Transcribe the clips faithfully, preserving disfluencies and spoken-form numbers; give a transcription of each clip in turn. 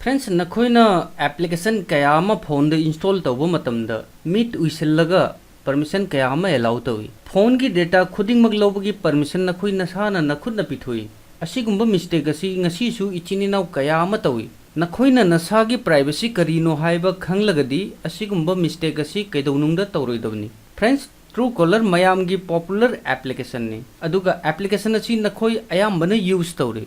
Friends, ꯅꯈꯣꯏꯅ application ꯀꯌꯥ ꯑꯃ phoneꯗ install ꯇꯧꯕ ꯃꯇꯝꯗ ꯃꯤꯠ ꯎꯏꯁꯤꯜꯂꯒ permission ꯀꯌꯥ ꯑꯃ allow ꯇꯧꯏ꯫ Phoneꯒꯤ data ꯈꯨꯗꯤꯡꯃꯛ ꯂꯧꯕꯒꯤ permission ꯅꯈꯣꯏ ꯅꯁꯥꯅ ꯅꯈꯨꯠꯅ ꯄꯤꯊꯣꯛꯏ꯫ ꯑꯁꯤꯒꯨꯝꯕ mistake ꯑꯁꯤ ꯉꯁꯤꯁꯨ ꯏꯆꯤꯟ ꯏꯅꯥꯎ ꯀꯌꯥ ꯑꯃ ꯇꯧꯏ꯫ ꯅꯈꯣꯏꯅ ꯅꯁꯥꯒꯤ privacy ꯀꯔꯤꯅꯣ ꯍꯥꯏꯕ ꯈꯪꯂꯒꯗꯤ ꯑꯁꯤꯒꯨꯝꯕ mistake ꯑꯁꯤ ꯀꯩꯗꯧꯅꯨꯡꯗ ꯇꯧꯔꯣꯏꯗꯕꯅꯤ꯫ Friends, Truecaller ꯃꯌꯥꯝꯒꯤ popular applicationꯅꯤ, ꯑꯗꯨꯒ application ꯑꯁꯤ ꯅꯈꯣꯏ ꯑꯌꯥꯝꯕꯅ use ꯇꯧꯔꯤ꯫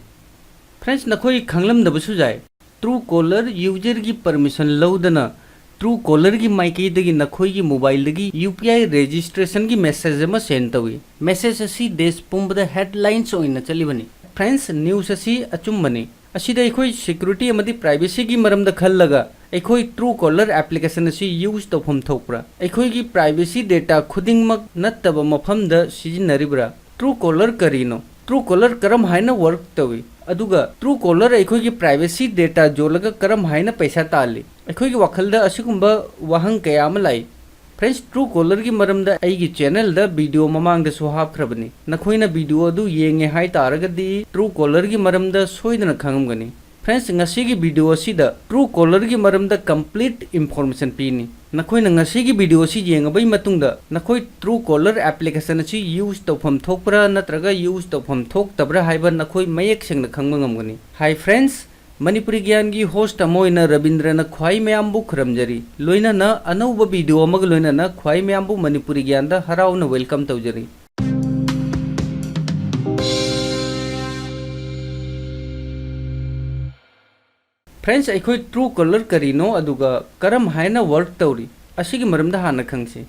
Friends, ꯅꯈꯣꯏ ꯈꯪꯂꯝꯗꯕꯁꯨ ꯌꯥꯏ, Truecaller userꯒꯤ permission ꯂꯧꯗꯅ Truecallerꯒꯤ ꯃꯥꯏꯀꯩꯗꯒꯤ ꯅꯈꯣꯏꯒꯤ mobileꯗꯒꯤ UPI registrationꯒꯤ message ꯑꯃ send ꯇꯧꯏ꯫ Message ꯑꯁꯤ ꯗꯦꯁ ꯄꯨꯝꯕꯗ headlines ꯑꯣꯏꯅ ꯆꯠꯂꯤꯕꯅꯤ꯫ Friends, news ꯑꯁꯤ ꯑꯆꯨꯝꯕꯅꯤ꯫ ꯑꯁꯤꯗ ꯑꯩꯈꯣꯏ security ꯑꯃꯗꯤ privacyꯒꯤ ꯃꯔꯝꯗ ꯈꯜꯂꯒ ꯑꯩꯈꯣꯏ Truecaller application ꯑꯁꯤ use ꯇꯧꯐꯝ ꯊꯣꯛꯄ꯭ꯔꯥ? ꯑꯩꯈꯣꯏꯒꯤ privacy data ꯈꯨꯗꯤꯡꯃꯛ ꯅꯠꯇꯕ ꯃꯐꯝꯗ ꯁꯤꯖꯤꯟꯅꯔꯤꯕ꯭ꯔꯥ? Truecaller ꯀꯔꯤꯅꯣ? Truecaller ꯀꯔꯝ ꯍꯥꯏꯅ work ꯇꯧꯏ? ꯑꯗꯨꯒ Truecaller ꯑꯩꯈꯣꯏꯒꯤ privacy data ꯌꯣꯜꯂꯒ ꯀꯔꯝ ꯍꯥꯏꯅ ꯄꯩꯁꯥ ꯇꯥꯜꯂꯤ? ꯑꯩꯈꯣꯏꯒꯤ ꯋꯥꯈꯜꯗ ꯑꯁꯤꯒꯨꯝꯕ ꯋꯥꯍꯪ ꯀꯌꯥ ꯑꯃ ꯂꯥꯛꯏ꯫ Friends, Truecallerꯒꯤ ꯃꯔꯝꯗ ꯑꯩꯒꯤ channelꯗ video ꯃꯃꯥꯡꯗꯁꯨ ꯍꯥꯞꯈ꯭ꯔꯕꯅꯤ꯫ ꯅꯈꯣꯏꯅ video ꯑꯗꯨ ꯌꯦꯡꯉꯦ ꯍꯥꯏ ꯇꯥꯔꯒꯗꯤ Truecallerꯒꯤ ꯃꯔꯝꯗ ꯁꯣꯏꯗꯅ ꯈꯪꯉꯝꯒꯅꯤ꯫ Friends, ꯉꯁꯤꯒꯤ video ꯑꯁꯤꯗ Truecallerꯒꯤ ꯃꯔꯝꯗ complete information ꯄꯤꯅꯤ꯫ ꯅꯈꯣꯏꯅ ꯉꯁꯤꯒꯤ video ꯑꯁꯤ ꯌꯦꯡꯉꯕꯒꯤ ꯃꯇꯨꯡꯗ ꯅꯈꯣꯏ Truecaller application ꯑꯁꯤ use ꯇꯧꯐꯝ ꯊꯣꯛꯄ꯭ꯔꯥ ꯅꯠꯇ꯭ꯔꯒ use ꯇꯧꯐꯝ ꯊꯣꯛꯇꯕ꯭ꯔꯥ ꯍꯥꯏꯕ ꯅꯈꯣꯏ ꯃꯌꯦꯛ ꯁꯦꯡꯅ ꯈꯪꯕ ꯉꯝꯒꯅꯤ꯫ Hi friends, ꯃꯅꯤꯄꯨꯔꯤ ꯒ꯭ꯌꯥꯟꯒꯤ host ꯑꯃ ꯑꯣꯏꯅ ꯔꯕꯤꯟꯗ꯭ꯔꯅ ꯈ꯭ꯋꯥꯏ ꯃꯌꯥꯝꯕꯨ ꯈꯨꯔꯨꯝꯖꯔꯤ꯫ ꯂꯣꯏꯅꯅ ꯑꯅꯧꯕ video ꯑꯃꯒ ꯂꯣꯏꯅꯅ ꯈ꯭ꯋꯥꯏ ꯃꯌꯥꯝꯕꯨ ꯃꯅꯤꯄꯨꯔꯤ ꯒ꯭ꯌꯥꯟꯗ ꯍꯔꯥꯎꯅ welcome ꯇꯧꯖꯔꯤ꯫ Friends, ꯑꯩꯈꯣꯏ Truecaller ꯀꯔꯤꯅꯣ ꯑꯗꯨꯒ ꯀꯔꯝ ꯍꯥꯏꯅ work ꯇꯧꯔꯤ, ꯑꯁꯤꯒꯤ ꯃꯔꯝꯗ ꯍꯥꯟꯅ ꯈꯪꯁꯤ꯫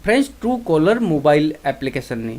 Friends, Truecaller mobile applicationꯅꯤ꯫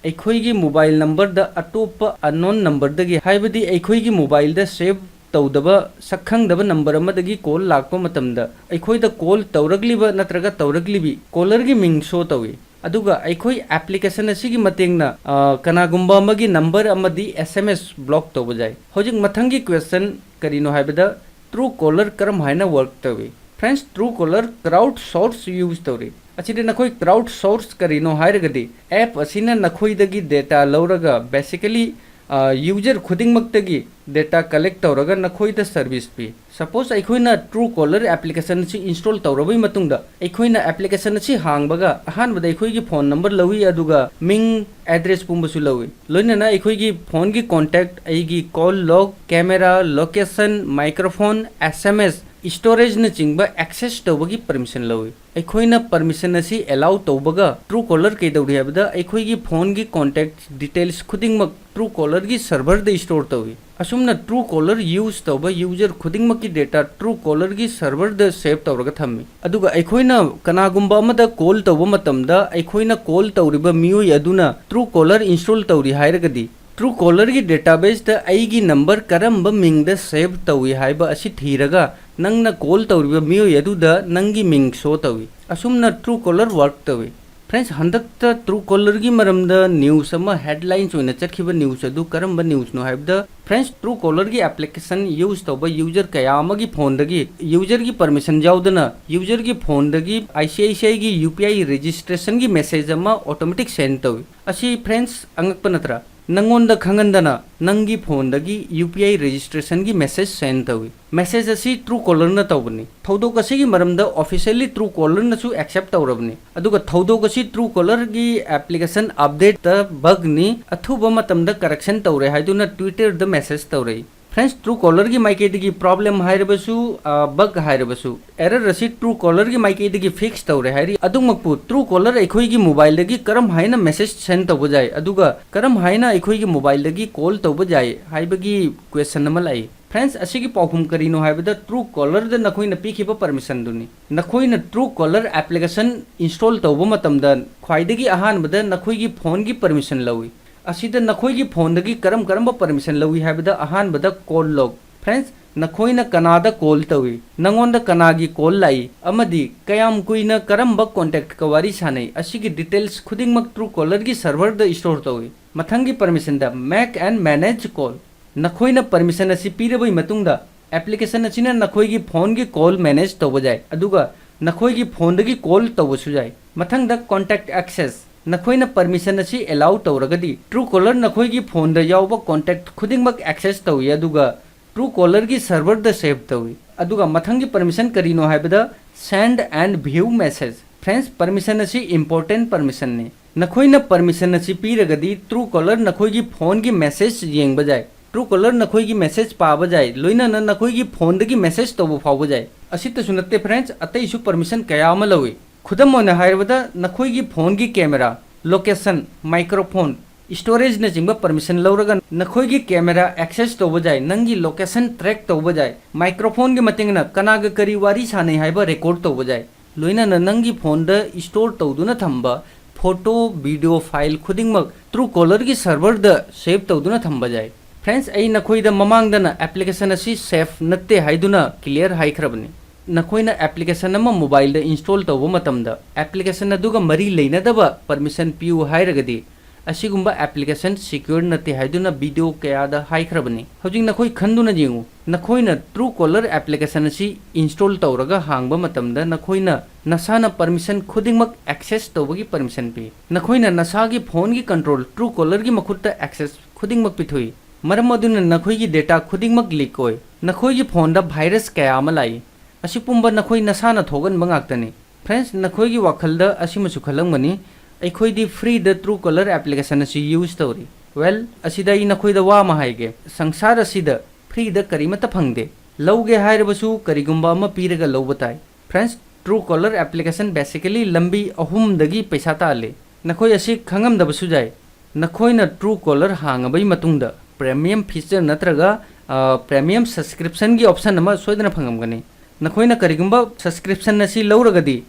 ꯑꯩꯈꯣꯏꯒꯤ mobile numberꯗ ꯑꯇꯣꯞꯄ unknown numberꯗꯒꯤ, ꯍꯥꯏꯕꯗꯤ ꯑꯩꯈꯣꯏꯒꯤ mobileꯗ save ꯇꯧꯗꯕ ꯁꯛꯈꯪꯗꯕ number ꯑꯃꯗꯒꯤ call ꯂꯥꯛꯄ ꯃꯇꯝꯗ ꯑꯩꯈꯣꯏꯗ call ꯇꯧꯔꯛꯂꯤꯕ ꯅꯠꯇ꯭ꯔꯒ ꯇꯧꯔꯛꯂꯤꯕꯤ callerꯒꯤ ꯃꯤꯡ show ꯇꯧꯏ꯫ ꯑꯗꯨꯒ ꯑꯩꯈꯣꯏ application ꯑꯁꯤꯒꯤ ꯃꯇꯦꯡꯅ, ꯑ, ꯀꯅꯥꯒꯨꯝꯕ ꯑꯃꯒꯤ number ꯑꯃꯗꯤ S M S block ꯇꯧꯕ ꯌꯥꯏ꯫ ꯍꯧꯖꯤꯛ ꯃꯊꯪꯒꯤ question ꯀꯔꯤꯅꯣ ꯍꯥꯏꯕꯗ Truecaller ꯀꯔꯝ ꯍꯥꯏꯅ work ꯇꯧꯏ? Friends, Truecaller crowd source use ꯇꯧꯔꯤ꯫ ꯑꯁꯤꯗꯤ ꯅꯈꯣꯏ crowd source ꯀꯔꯤꯅꯣ ꯍꯥꯏꯔꯒꯗꯤ app ꯑꯁꯤꯅ ꯅꯈꯣꯏꯗꯒꯤ data ꯂꯧꯔꯒ basically ꯌꯨꯖꯔ ꯈꯨꯗꯤꯡꯃꯛꯇꯒꯤ ꯗꯦꯇꯥ ꯀꯂꯦꯛ ꯇꯧꯔꯒ ꯅꯈꯣꯏꯗ ꯁꯔꯚꯤꯁ ꯄꯤ꯫ ꯁꯄꯣꯁ, ꯑꯩꯈꯣꯏꯅ ꯇ꯭ꯔꯨ ꯀꯣꯂꯔ ꯑꯦꯄ꯭ꯂꯤꯀꯦꯁꯟ ꯑꯁꯤ ꯏꯟꯁꯇꯣꯜ ꯇꯧꯔꯕꯩ ꯃꯇꯨꯡꯗ, ꯑꯩꯈꯣꯏꯅ ꯑꯦꯄ꯭ꯂꯤꯀꯦꯁꯟ ꯑꯁꯤ ꯍꯥꯡꯕꯒ ꯑꯍꯥꯟꯕꯗ ꯑꯩꯈꯣꯏꯒꯤ ꯐꯣꯟ ꯅꯝꯕꯔ ꯂꯧꯏ, ꯑꯗꯨꯒ ꯃꯤꯡ, ꯑꯦꯗ꯭ꯔꯦꯁ ꯄꯨꯝꯕꯁꯨ ꯂꯧꯏ꯫ ꯂꯣꯏꯅꯅ ꯑꯩꯈꯣꯏꯒꯤ ꯐꯣꯟꯒꯤ ꯀꯣꯟꯇꯦꯛ, ꯑꯩꯒꯤ call log, camera, location, microphone, S M S, ꯁ꯭ꯇꯣꯔꯦꯖꯅꯆꯤꯡꯕ ꯑꯦꯛꯁꯦꯁ ꯇꯧꯕꯒꯤ ꯄꯔꯃꯤꯁꯟ ꯂꯧꯏ꯫ ꯑꯩꯈꯣꯏꯅ ꯄꯔꯃꯤꯁꯟ ꯑꯁꯤ ꯑꯦꯂꯥꯎ ꯇꯧꯕꯒ ꯇ꯭ꯔꯨ ꯀꯣꯂꯔ ꯀꯩꯗꯧꯔꯤ ꯍꯥꯏꯕꯗ, ꯑꯩꯈꯣꯏꯒꯤ ꯐꯣꯟꯒꯤ ꯀꯣꯟꯇꯦꯛ ꯗꯤꯇꯦꯜꯁ ꯈꯨꯗꯤꯡꯃꯛ ꯇ꯭ꯔꯨ ꯀꯣꯂꯔꯒꯤ ꯁꯔꯚꯔꯗ ꯁ꯭ꯇꯣꯔ ꯇꯧꯏ꯫ ꯑꯁꯨꯝꯅ ꯇ꯭ꯔꯨ ꯀꯣꯂꯔ ꯌꯨꯖ ꯇꯧꯕ ꯌꯨꯖꯔ ꯈꯨꯗꯤꯡꯃꯛꯀꯤ ꯗꯦꯇꯥ ꯇ꯭ꯔꯨ ꯀꯣꯂꯔꯒꯤ ꯁꯔꯚꯔꯗ ꯁꯦꯚ ꯇꯧꯔꯒ ꯊꯝꯃꯤ꯫ ꯑꯗꯨꯒ ꯑꯩꯈꯣꯏꯅ ꯀꯅꯥꯒꯨꯝꯕ ꯑꯃꯗ ꯀꯣꯜ ꯇꯧꯕ ꯃꯇꯝꯗ, ꯑꯩꯈꯣꯏꯅ ꯀꯣꯜ ꯇꯧꯔꯤꯕ ꯃꯤꯑꯣꯏ ꯑꯗꯨꯅ ꯇ꯭ꯔꯨ ꯀꯣꯂꯔ ꯏꯟꯁꯇꯣꯜ ꯇꯧꯔꯤ ꯍꯥꯏꯔꯒꯗꯤ, ꯇ꯭ꯔꯨ ꯀꯣꯂꯔꯒꯤ ꯗꯦꯇꯥꯕꯦꯁꯇ ꯑꯩꯒꯤ ꯅꯝꯕꯔ ꯀꯔꯝꯕ ꯃꯤꯡꯗ ꯁꯦꯚ ꯇꯧꯏ ꯍꯥꯏꯕ ꯑꯁꯤ ꯊꯤꯔꯒ, ꯅꯪꯅ ꯀꯣꯜ ꯇꯧꯔꯤꯕ ꯃꯤꯑꯣꯏ ꯑꯗꯨꯗ ꯅꯪꯒꯤ ꯃꯤꯡ ꯁꯣ ꯇꯧꯏ꯫ ꯑꯁꯨꯝꯅ ꯇ꯭ꯔꯨ ꯀꯣꯂꯔ ꯋꯥꯔꯛ ꯇꯧꯏ꯫ ꯐ꯭ꯔꯦꯟꯁ, ꯍꯟꯗꯛꯇ ꯇ꯭ꯔꯨ ꯀꯣꯂꯔꯒꯤ ꯃꯔꯝꯗ ꯅ꯭ꯌꯨꯁ ꯑꯃ, ꯍꯦꯗꯂꯥꯏꯟꯁ ꯑꯣꯏꯅ ꯆꯠꯈꯤꯕ ꯅ꯭ꯌꯨꯁ ꯑꯗꯨ ꯀꯔꯝꯕ ꯅ꯭ꯌꯨꯁꯅꯣ ꯍꯥꯏꯕꯗ, ꯐ꯭ꯔꯦꯟꯁ, ꯇ꯭ꯔꯨ ꯀꯣꯂꯔꯒꯤ ꯑꯦꯄ꯭ꯂꯤꯀꯦꯁꯟ ꯌꯨꯖ ꯇꯧꯕ ꯌꯨꯖꯔ ꯀꯌꯥ ꯑꯃꯒꯤ ꯐꯣꯟꯗꯒꯤ, ꯌꯨꯖꯔꯒꯤ ꯄꯔꯃꯤꯁꯟ ꯌꯥꯎꯗꯅ, ꯌꯨꯖꯔꯒꯤ ꯐꯣꯟꯗꯒꯤ ꯑꯥꯏ ꯁꯤ ꯑꯥꯏ ꯁꯤ ꯑꯥꯏꯒꯤ ꯌꯨ ꯄꯤ ꯑꯥꯏ ꯔꯦꯖꯤꯁꯇ꯭ꯔꯦꯁꯟꯒꯤ ꯃꯦꯁꯦꯖ ꯑꯃ ꯑꯣꯇꯣꯃꯦꯇꯤꯛ ꯁꯦꯟ ꯇꯧꯏ꯫ ꯑꯁꯤ, ꯐ꯭ꯔꯦꯟꯁ, ꯑꯉꯛꯄ ꯅꯠꯇ꯭ꯔꯥ? ꯅꯪꯉꯣꯟꯗ ꯈꯪꯍꯟꯗꯅ ꯅꯪꯒꯤ ꯐꯣꯟꯗꯒꯤ ꯌꯨ ꯄꯤ ꯑꯥꯏ ꯔꯦꯖꯤꯁꯇ꯭ꯔꯦꯁꯟꯒꯤ ꯃꯦꯁꯦꯖ ꯁꯦꯟ ꯇꯧꯏ꯫ ꯃꯦꯁꯦꯖ ꯑꯁꯤ ꯇ꯭ꯔꯨ ꯀꯣꯂꯔꯅ ꯇꯧꯕꯅꯤ꯫ ꯊꯧꯗꯣꯛ ꯑꯁꯤꯒꯤ ꯃꯔꯝꯗ ꯑꯣꯐꯤꯁꯤꯌꯦꯜꯂꯤ ꯇ꯭ꯔꯨ ꯀꯣꯂꯔꯅꯁꯨ ꯑꯦꯛꯁꯦꯞ ꯇꯧꯔꯕꯅꯤ꯫ ꯑꯗꯨꯒ ꯊꯧꯗꯣꯛ ꯑꯁꯤ ꯇ꯭ꯔꯨ ꯀꯣꯂꯔꯒꯤ ꯑꯦꯄ꯭ꯂꯤꯀꯦꯁꯟ ꯑꯞꯗꯦꯠꯇ ꯕꯒꯅꯤ, ꯑꯊꯨꯕ ꯃꯇꯝꯗ ꯀꯔꯦꯛꯁꯟ ꯇꯧꯔꯦ ꯍꯥꯏꯗꯨꯅ ꯇ꯭ꯋꯤꯇꯔꯗ ꯃꯦꯁꯦꯖ ꯇꯧꯔꯛꯏ꯫ ꯐ꯭ꯔꯦꯟꯁ, ꯇ꯭ꯔꯨ ꯀꯣꯂꯔꯒꯤ ꯃꯥꯏꯀꯩꯗꯒꯤ ꯄ꯭ꯔꯣꯕ꯭ꯂꯦꯝ ꯍꯥꯏꯔꯕꯁꯨ, ꯑ, ꯕꯒ ꯍꯥꯏꯔꯕꯁꯨ, ꯑꯦꯔꯔ ꯑꯁꯤ ꯇ꯭ꯔꯨ ꯀꯣꯂꯔꯒꯤ ꯃꯥꯏꯀꯩꯗꯒꯤ ꯐꯤꯛꯁ ꯇꯧꯔꯦ ꯍꯥꯏꯔꯤ꯫ ꯑꯗꯨꯃꯛꯄꯨ ꯇ꯭ꯔꯨ ꯀꯣꯂꯔ ꯑꯩꯈꯣꯏꯒꯤ ꯃꯣꯕꯥꯏꯜꯗꯒꯤ ꯀꯔꯝ ꯍꯥꯏꯅ ꯃꯦꯁꯦꯖ ꯁꯦꯟ ꯇꯧꯕ ꯌꯥꯏ, ꯑꯗꯨꯒ ꯀꯔꯝ ꯍꯥꯏꯅ ꯑꯩꯈꯣꯏꯒꯤ ꯃꯣꯕꯥꯏꯜꯗꯒꯤ ꯀꯣꯜ ꯇꯧꯕ ꯌꯥꯏ ꯍꯥꯏꯕꯒꯤ ꯀ꯭ꯋꯦꯁꯟ ꯑꯃ ꯂꯥꯛꯏ꯫ ꯐ꯭ꯔꯦꯟꯁ, ꯑꯁꯤꯒꯤ ꯄꯥꯎꯈꯨꯝ ꯀꯔꯤꯅꯣ ꯍꯥꯏꯕꯗ, ꯇ꯭ꯔꯨ ꯀꯣꯂꯔꯗ ꯅꯈꯣꯏꯅ ꯄꯤꯈꯤꯕ ꯄꯔꯃꯤꯁꯟꯗꯨꯅꯤ꯫ ꯅꯈꯣꯏꯅ ꯇ꯭ꯔꯨ ꯀꯣꯂꯔ ꯑꯦꯄ꯭ꯂꯤꯀꯦꯁꯟ ꯏꯟꯁꯇꯣꯜ ꯇꯧꯕ ꯃꯇꯝꯗ, ꯈ꯭ꯋꯥꯏꯗꯒꯤ ꯑꯍꯥꯟꯕꯗ ꯅꯈꯣꯏꯒꯤ ꯐꯣꯟꯒꯤ ꯄꯔꯃꯤꯁꯟ ꯂꯧꯏ꯫ ꯑꯁꯤꯗ ꯅꯈꯣꯏꯒꯤ ꯐꯣꯟꯗꯒꯤ ꯀꯔꯝ ꯀꯔꯝꯕ ꯄꯔꯃꯤꯁꯟ ꯂꯧꯏ ꯍꯥꯏꯕꯗ, ꯑꯍꯥꯟꯕꯗ ꯀꯣꯜ ꯂꯣꯒ꯫ ꯐ꯭ꯔꯦꯟꯁ, ꯅꯈꯣꯏꯅ ꯀꯅꯥꯗ ꯀꯣꯜ ꯇꯧꯏ, ꯅꯉꯣꯟꯗ ꯀꯅꯥꯒꯤ ꯀꯣꯜ ꯂꯥꯛꯏ, ꯑꯃꯗꯤ ꯀꯌꯥꯝ ꯀꯨꯏꯅ ꯀꯔꯝꯕ ꯀꯣꯟꯇꯦꯛꯀ ꯋꯥꯔꯤ ꯁꯥꯟꯅꯩ, ꯑꯁꯤꯒꯤ ꯗꯤꯇꯦꯜꯁ ꯈꯨꯗꯤꯡꯃꯛ ꯇ꯭ꯔꯨ ꯀꯣꯂꯔꯒꯤ ꯁꯔꯚꯔꯗ ꯏꯁꯇꯣꯔ ꯇꯧꯏ꯫ ꯃꯊꯪꯒꯤ ꯄꯔꯃꯤꯁꯟꯗ, ꯃꯦꯛ ꯑꯦꯟ ꯃꯦꯅꯦꯖ ꯀꯣꯜ꯫ ꯅꯈꯣꯏꯅ ꯄꯔꯃꯤꯁꯟ ꯑꯁꯤ ꯄꯤꯔꯕꯒꯤ ꯃꯇꯨꯡꯗ, ꯑꯦꯄ꯭ꯂꯤꯀꯦꯁꯟ ꯑꯁꯤꯅ ꯅꯈꯣꯏꯒꯤ ꯐꯣꯟꯒꯤ ꯀꯣꯜ ꯃꯦꯅꯦꯖ ꯇꯧꯕ ꯌꯥꯏ, ꯑꯗꯨꯒ ꯅꯈꯣꯏꯒꯤ ꯐꯣꯟꯗꯒꯤ ꯀꯣꯜ ꯇꯧꯕꯁꯨ ꯌꯥꯏ꯫ ꯃꯊꯪꯗ, ꯀꯣꯟꯇꯦꯛ ꯑꯦꯛꯁꯦꯁ꯫ ꯅꯈꯣꯏꯅ permission ꯑꯁꯤ allow ꯇꯧꯔꯒꯗꯤ Truecaller ꯅꯈꯣꯏꯒꯤ phoneꯗ ꯌꯥꯎꯕ contact ꯈꯨꯗꯤꯡꯃꯛ access ꯇꯧꯏ, ꯑꯗꯨꯒ Truecallerꯒꯤ serverꯗ save ꯇꯧꯏ꯫ ꯑꯗꯨꯒ ꯃꯊꯪꯒꯤ permission ꯀꯔꯤꯅꯣ ꯍꯥꯏꯕꯗ send and view message꯫ Friends, permission ꯑꯁꯤ important permissionꯅꯤ꯫ ꯅꯈꯣꯏꯅ permission ꯑꯁꯤ ꯄꯤꯔꯒꯗꯤ Truecaller ꯅꯈꯣꯏꯒꯤ phoneꯒꯤ message ꯌꯦꯡꯕ ꯌꯥꯏ꯫ Truecaller ꯅꯈꯣꯏꯒꯤ message ꯄꯥꯕ ꯌꯥꯏ, ꯂꯣꯏꯅꯅ ꯅꯈꯣꯏꯒꯤ phoneꯗꯒꯤ message ꯇꯧꯕ ꯐꯥꯎꯕ ꯌꯥꯏ꯫ ꯑꯁꯤꯇꯁꯨ ꯅꯠꯇꯦ friends, ꯑꯇꯩꯁꯨ permission ꯀꯌꯥ ꯑꯃ ꯂꯧꯏ꯫ ꯈꯨꯗꯝ ꯑꯣꯏꯅ ꯍꯥꯏꯔꯕꯗ, ꯅꯈꯣꯏꯒꯤ phoneꯒꯤ camera, location, microphone, storageꯅꯆꯤꯡꯕ permission ꯂꯧꯔꯒ ꯅꯈꯣꯏꯒꯤ camera access ꯇꯧꯕ ꯌꯥꯏ, ꯅꯪꯒꯤ location track ꯇꯧꯕ ꯌꯥꯏ, microphoneꯒꯤ ꯃꯇꯦꯡꯅ ꯀꯅꯥꯒ ꯀꯔꯤ ꯋꯥꯔꯤ ꯁꯥꯟꯅꯩ ꯍꯥꯏꯕ record ꯇꯧꯕ ꯌꯥꯏ, ꯂꯣꯏꯅꯅ ꯅꯪꯒꯤ phoneꯗ store ꯇꯧꯗꯨꯅ ꯊꯝꯕ photo, video file ꯈꯨꯗꯤꯡꯃꯛ Truecallerꯒꯤ serverꯗ save ꯇꯧꯗꯨꯅ ꯊꯝꯕ ꯌꯥꯏ꯫ Friends, ꯑꯩ ꯅꯈꯣꯏꯗ ꯃꯃꯥꯡꯗꯅ application ꯑꯁꯤ safe ꯅꯠꯇꯦ ꯍꯥꯏꯗꯨꯅ clear ꯍꯥꯏꯈ꯭ꯔꯕꯅꯤ꯫ ꯅꯈꯣꯏꯅ application ꯑꯃ mobileꯗ install ꯇꯧꯕ ꯃꯇꯝꯗ application ꯑꯗꯨꯒ ꯃꯔꯤ ꯂꯩꯅꯗꯕ permission ꯄꯤꯌꯨ ꯍꯥꯏꯔꯒꯗꯤ, ꯑꯁꯤꯒꯨꯝꯕ application secure ꯅꯠꯇꯦ ꯍꯥꯏꯗꯨꯅ video ꯀꯌꯥꯗ ꯍꯥꯏꯈ꯭ꯔꯕꯅꯤ꯫ ꯍꯧꯖꯤꯛ ꯅꯈꯣꯏ ꯈꯟꯗꯨꯅ ꯌꯦꯡꯉꯨ, ꯅꯈꯣꯏꯅ Truecaller application ꯑꯁꯤ install ꯇꯧꯔꯒ ꯍꯥꯡꯕ ꯃꯇꯝꯗ ꯅꯈꯣꯏꯅ ꯅꯁꯥꯅ permission ꯈꯨꯗꯤꯡꯃꯛ access ꯇꯧꯕꯒꯤ permission ꯄꯤ꯫ ꯅꯈꯣꯏꯅ ꯅꯁꯥꯒꯤ phoneꯒꯤ control Truecallerꯒꯤ ꯃꯈꯨꯠꯇ access ꯈꯨꯗꯤꯡꯃꯛ ꯄꯤꯊꯣꯛꯏ꯫ ꯃꯔꯝ ꯑꯗꯨꯅ ꯅꯈꯣꯏꯒꯤ data ꯈꯨꯗꯤꯡꯃꯛ leak ꯑꯣꯏ꯫ ꯅꯈꯣꯏꯒꯤ phoneꯗ virus ꯀꯌꯥ ꯑꯃ ꯂꯥꯛꯏ꯫ ꯑꯁꯤ ꯄꯨꯝꯕ ꯅꯈꯣꯏ ꯅꯁꯥꯅ ꯊꯣꯛꯍꯟꯕ ꯉꯥꯛꯇꯅꯤ꯫ Friends, ꯅꯈꯣꯏꯒꯤ ꯋꯥꯈꯜꯗ ꯑꯁꯤꯃꯁꯨ ꯈꯜꯂꯝꯒꯅꯤ, "ꯑꯩꯈꯣꯏꯗꯤ freeꯗ Truecaller application ꯑꯁꯤ use ꯇꯧꯔꯤ꯫" Well, ꯑꯁꯤꯗ ꯑꯩ ꯅꯈꯣꯏꯗ ꯋꯥ ꯑꯃ ꯍꯥꯏꯒꯦ, ꯁꯪꯁꯥꯔ ꯑꯁꯤꯗ freeꯗ ꯀꯔꯤꯃꯠꯇ ꯐꯪꯗꯦ꯫ ꯂꯧꯒꯦ ꯍꯥꯏꯔꯕꯁꯨ ꯀꯔꯤꯒꯨꯝꯕ ꯑꯃ ꯄꯤꯔꯒ ꯂꯧꯕ ꯇꯥꯏ꯫ Friends, Truecaller application basically ꯂꯝꯕꯤ ꯑꯍꯨꯝꯗꯒꯤ ꯄꯩꯁꯥ ꯇꯥꯜꯂꯤ꯫ ꯅꯈꯣꯏ ꯑꯁꯤ ꯈꯪꯉꯝꯗꯕꯁꯨ ꯌꯥꯏ꯫ ꯅꯈꯣꯏꯅ Truecaller ꯍꯥꯡꯉꯕꯒꯤ ꯃꯇꯨꯡꯗ premium feature ꯅꯠꯇ꯭ꯔꯒ, ꯑ, premium subscriptionꯒꯤ option ꯑꯃ ꯁꯣꯏꯗꯅ ꯐꯪꯉꯝꯒꯅꯤ꯫ ꯅꯈꯣꯏꯅ ꯀꯔꯤꯒꯨꯝꯕ subscription ꯑꯁꯤ ꯂꯧꯔꯒꯗꯤ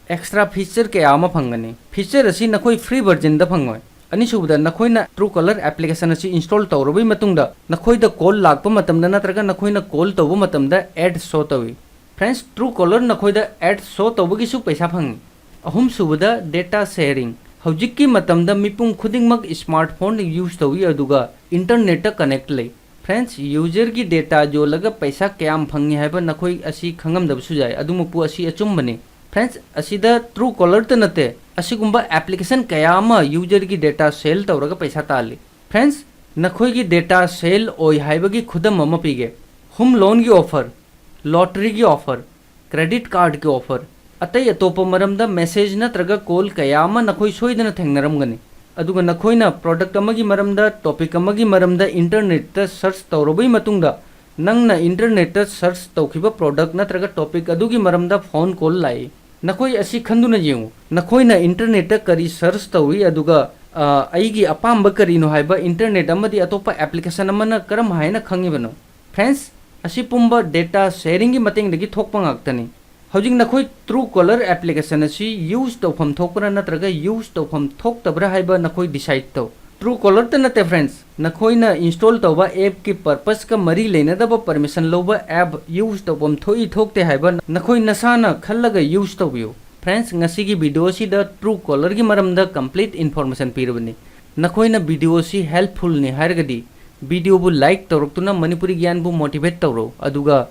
extra feature ꯀꯌꯥ ꯑꯃ ꯐꯪꯒꯅꯤ꯫ Feature ꯑꯁꯤ ꯅꯈꯣꯏ free versionꯗ ꯐꯪꯉꯣꯏ꯫ ꯑꯅꯤꯁꯨꯕꯗ, ꯅꯈꯣꯏꯅ Truecaller application ꯑꯁꯤ install ꯇꯧꯔꯕꯒꯤ ꯃꯇꯨꯡꯗ ꯅꯈꯣꯏꯗ call ꯂꯥꯛꯄ ꯃꯇꯝꯗ ꯅꯠꯇ꯭ꯔꯒ ꯅꯈꯣꯏꯅ call ꯇꯧꯕ ꯃꯇꯝꯗ ad show ꯇꯧꯏ꯫ Friends, Truecaller ꯅꯈꯣꯏꯗ ad show ꯇꯧꯕꯒꯤꯁꯨ ꯄꯩꯁꯥ ꯐꯪꯏ꯫ ꯑꯍꯨꯝꯁꯨꯕꯗ, data sharing꯫ ꯍꯧꯖꯤꯛꯀꯤ ꯃꯇꯝꯗ ꯃꯤꯄꯨꯝ ꯈꯨꯗꯤꯡꯃꯛ smartphone use ꯇꯧꯏ ꯑꯗꯨꯒ internetꯇ connect ꯂꯩ꯫ Friends, userꯒꯤ data ꯌꯣꯜꯂꯒ ꯄꯩꯁꯥ ꯀꯌꯥꯝ ꯐꯪꯉꯤ ꯍꯥꯏꯕ ꯅꯈꯣꯏ ꯑꯁꯤ ꯈꯪꯉꯝꯗꯕꯁꯨ ꯌꯥꯏ, ꯑꯗꯨꯃꯛꯄꯨ ꯑꯁꯤ ꯑꯆꯨꯝꯕꯅꯤ꯫ Friends, ꯑꯁꯤꯗ Truecallerꯇ ꯅꯠꯇꯦ, ꯑꯁꯤꯒꯨꯝꯕ application ꯀꯌꯥ ꯑꯃ userꯒꯤ data sell ꯇꯧꯔꯒ ꯄꯩꯁꯥ ꯇꯥꯜꯂꯤ꯫ Friends, ꯅꯈꯣꯏꯒꯤ data sell ꯑꯣꯏ ꯍꯥꯏꯕꯒꯤ ꯈꯨꯗꯝ ꯑꯃ ꯄꯤꯒꯦ꯫ Home loanꯒꯤ offer, lotteryꯒꯤ offer, credit cardꯀꯤ offer, ꯑꯇꯩ ꯑꯇꯣꯞꯄ ꯃꯔꯝꯗ message ꯅꯠꯇ꯭ꯔꯒ call ꯀꯌꯥ ꯑꯃ ꯅꯈꯣꯏ ꯁꯣꯏꯗꯅ ꯊꯦꯡꯅꯔꯝꯒꯅꯤ꯫ ꯑꯗꯨꯒ ꯅꯈꯣꯏꯅ product ꯑꯃꯒꯤ ꯃꯔꯝꯗ, topic ꯑꯃꯒꯤ ꯃꯔꯝꯗ internetꯇ search ꯇꯧꯔꯕꯒꯤ ꯃꯇꯨꯡꯗ, ꯅꯪꯅ internetꯇ search ꯇꯧꯈꯤꯕ product ꯅꯠꯇ꯭ꯔꯒ topic ꯑꯗꯨꯒꯤ ꯃꯔꯝꯗ phone call ꯂꯥꯛꯏ꯫ ꯅꯈꯣꯏ ꯑꯁꯤ ꯈꯟꯗꯨꯅ ꯌꯦꯡꯉꯨ꯫ ꯅꯈꯣꯏꯅ internetꯇ ꯀꯔꯤ search ꯇꯧꯏ, ꯑꯗꯨꯒ, ꯑ, ꯑꯩꯒꯤ ꯑꯄꯥꯝꯕ ꯀꯔꯤꯅꯣ ꯍꯥꯏꯕ internet ꯑꯃꯗꯤ ꯑꯇꯣꯞꯄ application ꯑꯃꯅ ꯀꯔꯝ ꯍꯥꯏꯅ ꯈꯪꯉꯤꯕꯅꯣ? Friends, ꯑꯁꯤ ꯄꯨꯝꯕ data sharingꯒꯤ ꯃꯇꯦꯡꯗꯒꯤ ꯊꯣꯛꯄ ꯉꯥꯛꯇꯅꯤ꯫ ꯍꯧꯖꯤꯛ ꯅꯈꯣꯏ Truecaller application ꯑꯁꯤ use ꯇꯧꯐꯝ ꯊꯣꯛꯄ꯭ꯔꯥ ꯅꯠꯇ꯭ꯔꯒ use ꯇꯧꯐꯝ ꯊꯣꯛꯇꯕ꯭ꯔꯥ ꯍꯥꯏꯕ ꯅꯈꯣꯏ decide ꯇꯧ꯫ Truecallerꯇ ꯅꯠꯇꯦ friends, ꯅꯈꯣꯏꯅ install ꯇꯧꯕ appꯀꯤ purposeꯀ ꯃꯔꯤ ꯂꯩꯅꯗꯕ permission ꯂꯧꯕ app use ꯇꯧꯐꯝ ꯊꯣꯛꯏ ꯊꯣꯛꯇꯦ ꯍꯥꯏꯕ ꯅꯈꯣꯏ ꯅꯁꯥꯅ ꯈꯜꯂꯒ use ꯇꯧꯕꯤꯌꯨ꯫ Friends, ꯉꯁꯤꯒꯤ video ꯑꯁꯤꯗ Truecallerꯒꯤ ꯃꯔꯝꯗ complete information ꯄꯤꯔꯕꯅꯤ꯫ ꯅꯈꯣꯏꯅ video ꯑꯁꯤ helpfulꯅꯤ ꯍꯥꯏꯔꯒꯗꯤ videoꯕꯨ like ꯇꯧꯔꯛꯇꯨꯅ ꯃꯅꯤꯄꯨꯔꯤ ꯒ꯭ꯌꯥꯟꯕꯨ motivate ꯇꯧꯔꯣ, ꯑꯗꯨꯒ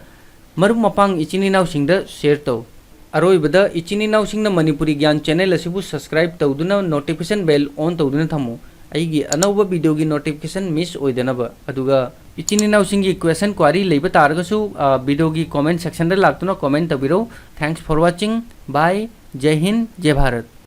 ꯃꯔꯨꯞ ꯃꯄꯥꯡ ꯏꯆꯤꯟ ꯏꯅꯥꯎꯁꯤꯡꯗ share ꯇꯧ꯫ ꯑꯔꯣꯏꯕꯗ, ꯏꯆꯤꯟ ꯏꯅꯥꯎꯁꯤꯡꯅ ꯃꯅꯤꯄꯨꯔꯤ ꯒ꯭ꯌꯥꯟ channel ꯑꯁꯤꯕꯨ subscribe ꯇꯧꯗꯨꯅ notification bell on ꯇꯧꯗꯨꯅ ꯊꯝꯃꯨ꯫ ꯑꯩꯒꯤ ꯑꯅꯧꯕ videoꯒꯤ notification miss ꯑꯣꯏꯗꯅꯕ꯫ ꯑꯗꯨꯒ ꯏꯆꯤꯟ ꯏꯅꯥꯎꯁꯤꯡꯒꯤ question query ꯂꯩꯕ ꯇꯥꯔꯒꯁꯨ, ꯑ, videoꯒꯤ comment sectionꯗ ꯂꯥꯛꯇꯨꯅ comment ꯇꯧꯕꯤꯔꯧ꯫ Thanks for watching. Bye. ꯖꯩ Hind, ꯖꯩ Bharat.